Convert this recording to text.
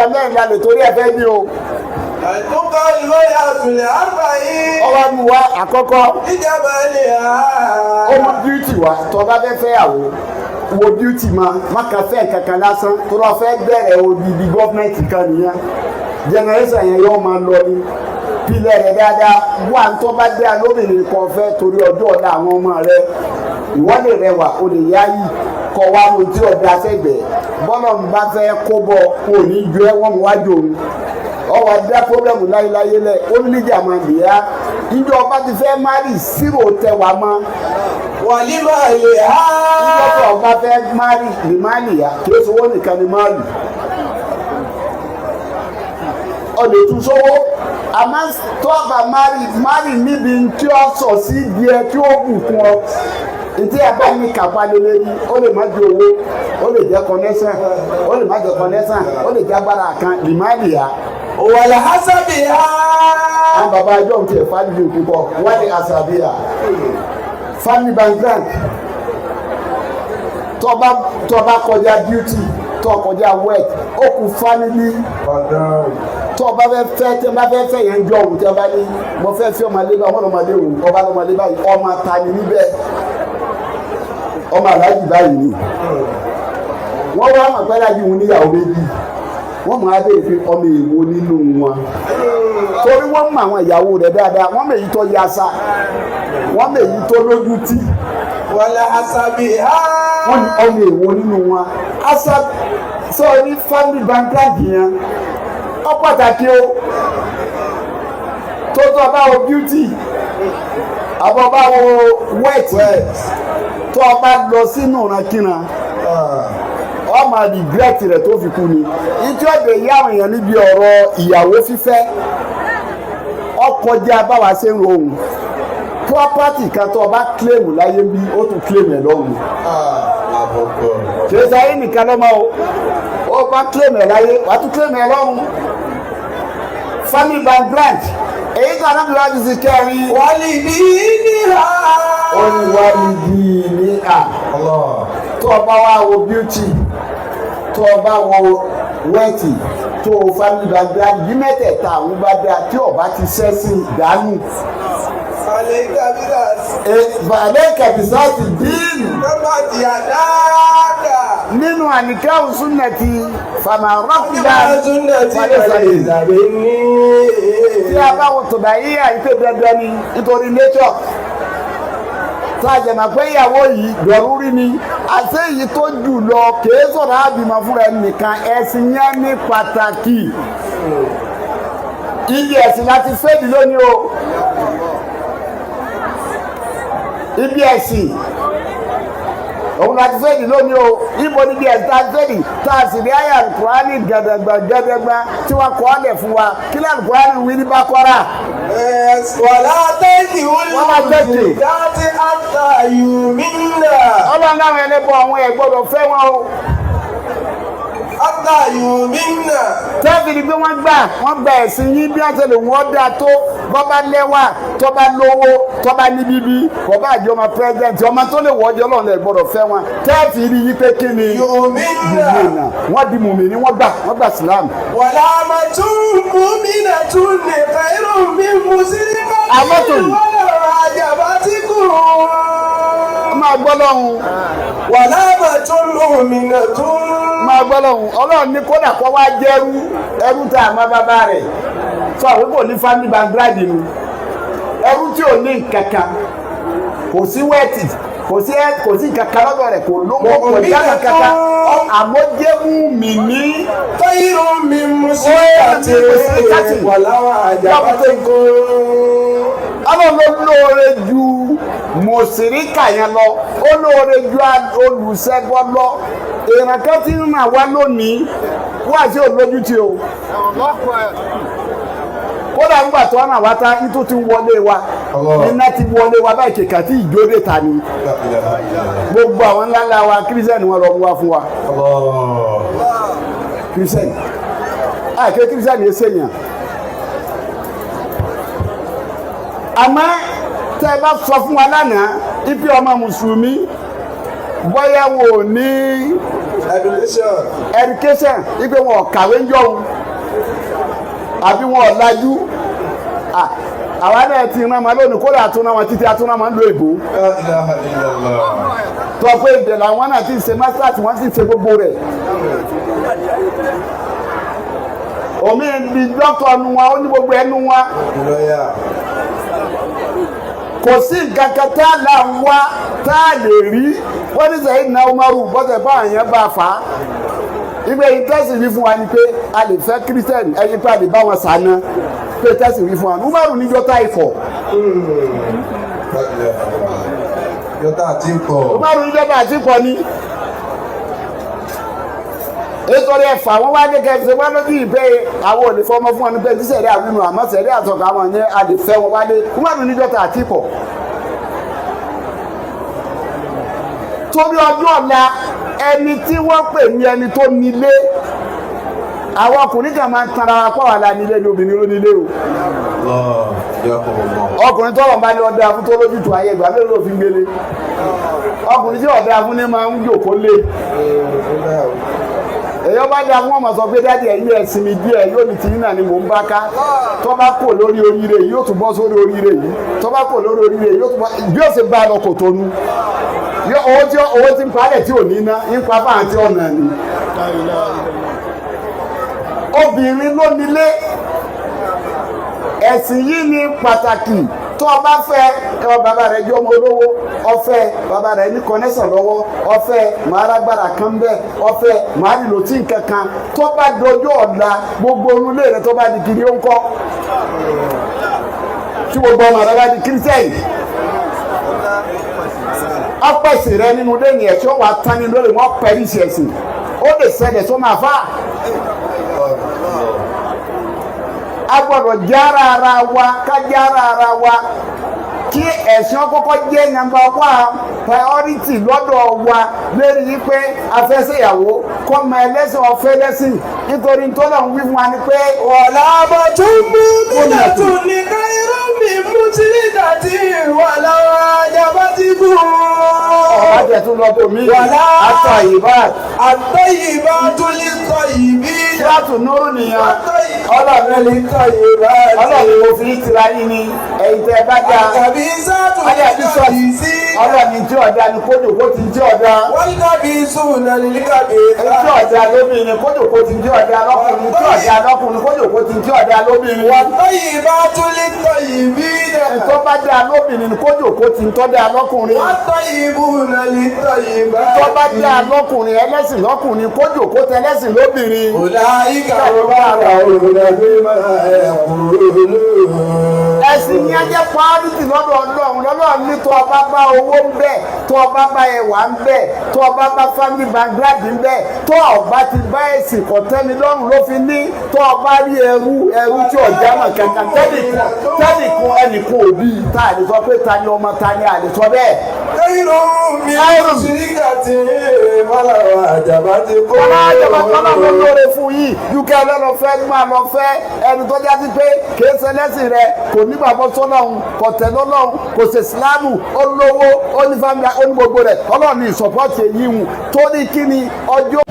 Nǹkan mẹ́rin la lè torí ẹ fẹ́ bí o. Àtúnkọ́ ìmọ̀lẹ̀ àtúnlẹ̀ àrùbáyé. Ọwọ́ mu wa àkọ́kọ́. Ìjàmbá lè ha. Ó mú beauty wá. Tó bá fẹ́ fẹ́ yàwó, wo beauty ma, má kàn fẹ́ kankan lásán tó lọ fẹ́ bẹ̀rẹ̀ odidi government kan nìyẹn. Generation yẹn yóò máa lọ ní pilẹ̀ rẹ̀ dáadáa. Wà ń tọ́ bá dé alóbìnrin kan fẹ́ torí ọjọ́ ọ̀la àwọn ọmọ rẹ̀. Ìwọ lè rẹwà, o lè yáyì kọ wá mo tí ọ̀dà sẹ́gbẹ̀ẹ́ bọ́lọ̀ ń bá fẹ́ kó bọ̀ kó ní ju ẹ wọ́n mú wájú òun ọwọ́ adá problem láyéláyé lẹ̀. Ó níjà máa lè yá ìjọ ọba ti fẹ́ marry zero tẹwàá mọ́. Wàlímọ̀ lè ha. Ìjọ tó ọba fẹ́ marry ní máàlì yá, kí ó sowó nìkan ní máàlì ọ̀lẹ̀ tún sówó. Àmọ́ tó ọba marry, marry níbi tí ó sọ sí díẹ̀ tí ó bù fún ọ, ntí ẹ bá ní kápá lélẹ́yìn. Ó lè má jẹ owó, ó lè jẹ connection, ó lè má jẹ connection, ó lè jẹ agbára kan lè má lè yá. Wàlẹ̀ hasabi ha. Àwọn bàbá ẹjọ́ ń tiẹ̀ family púpọ̀. Wọ́n ní asabiya, family background. Tó bá kọjá beauty, tó kọjá wealth, ó kù family. Tó bá fẹ́ fẹ́, tí wọ́n bá fẹ́ fẹ́ yẹn jọ òun, tí wọ́n bá ní mo fẹ́ fẹ́ ọmọdé báyìí, ọmọdé òun, ọba lọmọdé báyìí, ọmọ ta ni níbẹ̀? Ọmọ aláàjì báyìí ni. Wọ́n wá mọ̀ pé aláàjì òun níyàwó méjì, wọ́n máa béèrè pé ọmọ èwo nínú wọn, torí wọ́n mọ àwọn ìyàwó rẹ̀ dáadáa. Wọ́n mọ èyí tó yasa, wọ́n mọ èyí tó lójú tì. Wàlẹ̀ hasabi ha. Wọ́n ní ọmọ èwo nínú wọn. Asa sọ ní family background yẹn, ó pàtàkì o. Tó tó bá wo beauty, àbọ̀ bá wo wealth, tó o bá lọ sínú ìrankíran, ọ máa regret rẹ̀ tó fi kú ni. Ìtí ọ̀dẹ̀ yá àwọn èèyàn níbi ọ̀rọ̀ ìyàwó fífẹ́ ọkọjá báwa ṣe ń rohùn. Property kan tó o bá claim láyé bí, ó tún claim ẹ̀ lọ́run. Kìí sáyé nìkan lọ́mọ o. Ó bá claim ẹ̀ láyé, wàá tún claim ẹ̀ lọ́run. Family background, èyí tó anábìrì wájú sí kẹrin. Wàlẹ̀ ní ha. Ó ní wálé bíi ní à. Tó o bá wá wo beauty, tó o bá wo wealth, tó o family background bí mẹ́tẹ̀ẹ̀ta àwọn bá dáa, tí o bá ti sẹ́sìn dànù. Wàlẹ̀ kàbíyà. Bàálẹ̀ kàbísàtì díìnì. Nọ́mbà ti àdáàdà. Nínú àníkáwù súnàtì fàmà rọ́pìdà. Sunnati wàlẹ̀ ní. Tí a bá wo tòbá yíyá ìpè dandan ni nítorí nature tá a jẹ̀mọ̀ pé ìyàwó yìí dọ̀rúrí ni, àti èyí tó jù lọ kìí sọ̀rọ̀ àbímọ fúnra ẹni nìkan. Ẹ̀sìn yẹn ní pàtàkì. Ibi ẹ̀sìn láti fẹ́ẹ̀dì lónìí o. Ibi ẹ̀sìn òun láti fẹ́ẹ̀dì lónìí o. Ibo níbi ẹ̀sìn tá a fẹ́ẹ̀dì, tá a sì rí àyà Kùránì gẹ̀dẹ̀gbà gẹ̀dẹ̀gbà tí wọ́n kọ́ ọ́ lẹ̀ fún wa? Kí lẹ́nu Kùránì wí ní Bákọ́rà? Wàlá tẹ́kì. Wala tẹ́kì. Dáàtì àtà yùmínà. Ọlọ́run láwọn ẹlẹ́bọ, àwọn ẹ̀ gbọ́dọ̀ fẹ́ wọn o. Àtà yùmínà. Tẹ́ẹ̀fì ni pé wọ́n gba ẹ̀sìn yín. Bí wọ́n ṣe lè wọ́n dáa tó, bọ́ bá lẹ́wà, tó bá lówó, tó bá ní bíbí, kò bá jẹ́ ọmọ president, ọmọ tó lè wọ́jọ́ lọ́nà ẹ̀ gbọ́dọ̀ fẹ́ wọn. Tẹ́ẹ̀fì rí yí pé kí ni? Yùmínà. Yùmínà. Wọ́n di mùmíní, wọ́n gbà Islam. Wàlá àmàtún múmínà tún ní khairun min muslimati. Àmọ́tò. Wàlá àjàbátìkù. Máa gbọ́ lọ́hùn. Wàlá àmàtún múmínà tún. Máa gbọ́ lọ́hùn. Ọlọ́run ní kódà kó wá jẹ́rú, ẹrú tá a má bàbá rẹ̀ sọ àwọn kò ní family background nu, ẹrú tí ò ní kankan, kò sí wealth, kò sí kankan lọ́dọ̀ rẹ̀, kò lówó, kò já kankan, àmọ́ jẹ́ mùmíní. Khairun min muslimati. Wàlá àjàbátìkù. Ọlọ́run ló lóore ju mùsíríkà yẹn lọ, ó lóore ju olùṣègùn lọ. Èèyàn kan tí ń ràn wá lónìí wá sí olójútì o. Kódà ńgbà tó ràn wá tán, nítorí tí ń wọlé wa, iná ti wọlé wa báyìí, kìkà tí ìjóde ta ni. Gbogbo àwọn ńláńlá wa, Christian wọn lọ mú wa fún wa. Christian àìké, Christian yẹn sèyàn. Àmọ́ tẹ́ ẹ bá sọ fún wa lánàá ipe ọmọ mùsùlùmí bóyá wò ní Education. Education ipe wọn ò kàwé ń jọ̀hún àbí wọn ò lajú. Ah, àwa náà ti rán ma lónìí, kódà àtúnná wọn títí àtúnná máa ń lo èbó. La ilaha illallah. Tó pé ìbẹ̀ làwọn náà ti ṣe masters, wọ́n ti ṣe gbogbo rẹ̀. Omi di dókítà nu wọn, ó ní gbogbo ẹnu wọn. Lọ́yà. Kò sí nǹkan kan tá a là ń wá tá a lè rí. Wọ́n ní sẹ́yìn náà Umaru bọ́sẹ̀ bá àyàn bá a fà á. Ibẹ̀ yìí tẹ́sí wí fún wa ni pé a lè fẹ́ kírísítẹ́nì, ẹyin pé a lè bá wọn sànà, pé tẹ́sí wí fún wa. Umaru níjọ́ tá ìfọ̀. La ilaha illallah. Yọta àti pọ̀. Umaru níjọ́ tá àti pọ̀ ni. Nítorí ẹ̀fà wọn wá gẹ́gẹ́ ṣe wá lójú ìbẹ́ àwọn ò lè fọmọ fún wọn ní pé tíṣẹ̀rí àwínú, àmọ́ sẹ̀rí àtọ̀kọ̀ àwọn yẹn a lè fẹ́ wọn wálé. Umaru níjọ́ tá àti pọ̀. Torí ọjọ́ ọ̀la, ẹni tí wọ́n pè ní ẹni tó nílé, àwọn ọkùnrin kan máa ń tanra wa pọ̀ wà lá nílé ní, obìnrin ló nílé o. Allah. Jazakumullah. Ọkùnrin tọrọ bá ní ọdẹ afún tó lójútu ayé ìgbà mélòó ló fi ń gbélé? Ọkùnrin tí ọdẹ afún ní máa ń jòkó lé. Èyí bá dá fún ọmọ sọ pé dáàdi ẹ̀yìn ẹ̀sìn mi díẹ̀ yóò ní tìyín náà ni mò ń bá ká. Tó bá kò lórí oríire yìí, yóò tún bọ́ sórí oríire yìí. Tó bá kò lórí oríire yìí, yóò tún bọ́. Bí ó ṣe bá a lọ kò tónu, owó tí ń palẹ̀ tí ò ní ná ń pa bá àti ọ̀nà ni. Obìnrin ló nílé. Ẹ̀sìn yìí ni pàtàkì. Tó o bá fẹ́ ẹ, bàbá rẹ jẹ́ ọmọ olówó, ọfẹ́ bàbá rẹ ní kọ́nẹ́sàn lọ́wọ́, ọfẹ́ màárágbára kan bẹ́ẹ̀, ọfẹ́ màá nílò tí nǹkan kan tó bá dojú ọ̀la, gbogbo olúlé rẹ tó bá di kiri ó ń kọ́, tí gbogbo ọmọ rẹ bá di kírísítẹ́nì, ọpẹsì rẹ nínú lẹ́yìn ẹ̀ tí ó wà tán ní lórí wọn pẹ̀lú ìṣẹ̀sìn, ó lè ṣẹlẹ̀ tó máa fà. A gbọ́dọ̀ jára ara wa, ká jára ara wa, kí ẹ̀sìn ọkọ́kọ́ jẹ́ number one priority lọ́dọ̀ wa lérí yìí pé afẹ́sẹ̀yàwó kọ́mọ ẹlẹ́sìn ọ̀fẹ́ lẹ́sìn, nítorí tó lọ́n wí fún wa ni pé. ولعبة مؤمنة خير من مشركة ولو أعجبتكم. Ọ̀rọ̀ tẹ̀ tún lọ bò mí. Wàlá. Àtọ̀ ìbá. الطيبات للطيبين. Tíátù Núrù nìyẹn. Ọlọ́run للطيبات. Ọlọ́run mo fi tira yín ni ẹ̀yin tẹ́ ẹ bá dáa. الخبيثات Ayé àti sọ́ọ̀tì. للخبيثين. Ọlọ́run tí ọ̀dà ni kódò kó ti tí ọ̀dà. والخبيثون Tí للخبيثات. ọ̀dà lóbìnrin kódò kó ti tí ọ̀dà lọ́kùnrin. Tí ọ̀dà lọ́kùnrin kódò kó ti tí ọ̀dà lóbìnrin. والطيبات للطيبين. Tó bá dáa lóbìnrin kódò kó ti tọ́ dáa lọ́kùnrin. والطيبون للطيبات. Tó bá dáa lọ́kùnrin, ẹlẹ́sìn lọ́kùnrin, kódò kó tẹlẹ́sìn lóbìnrin. أولئك مبرؤون بما يقولون. Ẹ̀sìn yẹn jẹ́ pàálítì lọ́dọ̀ Ọlọ́run. Lọ́lọ́run ní tó ọba bá owó ń bẹ̀, tó ọba bá ẹwà ń bẹ̀, tó ọba bá family background ń bẹ̀, tó ọba ti bá ẹ̀sìn kọ̀tẹ́ni lọ́rùn ló fi ní tó ọba rí ẹrú, ẹrú tí ọ̀já mọ̀ kankan, tẹ́nìkan ẹnìkan òbí tá a lè sọ pé ta ni ọmọ ta ni, a lè sọ bẹ́ẹ̀. خير من مشركة ولو أعجبتكم. Kọ́lá àjọba kọ́lá ló lóore fún yìí dúkìá ọlọ́run fẹ́ máa lọ fẹ́ ẹni tó já sí pé kìí ṣe lẹ́sìn rẹ, kò nígbàgbọ́ sọ́lọ́run, kò tẹ̀lé Ọlọ́run, kò ṣe ìsìlámù, ó lówó, ó ní fámìlì, ó ní gbogbo rẹ̀. Ọlọ́run ní ìsọ̀pọ̀tì èyí hùn tó ní kí ni ọjọ́.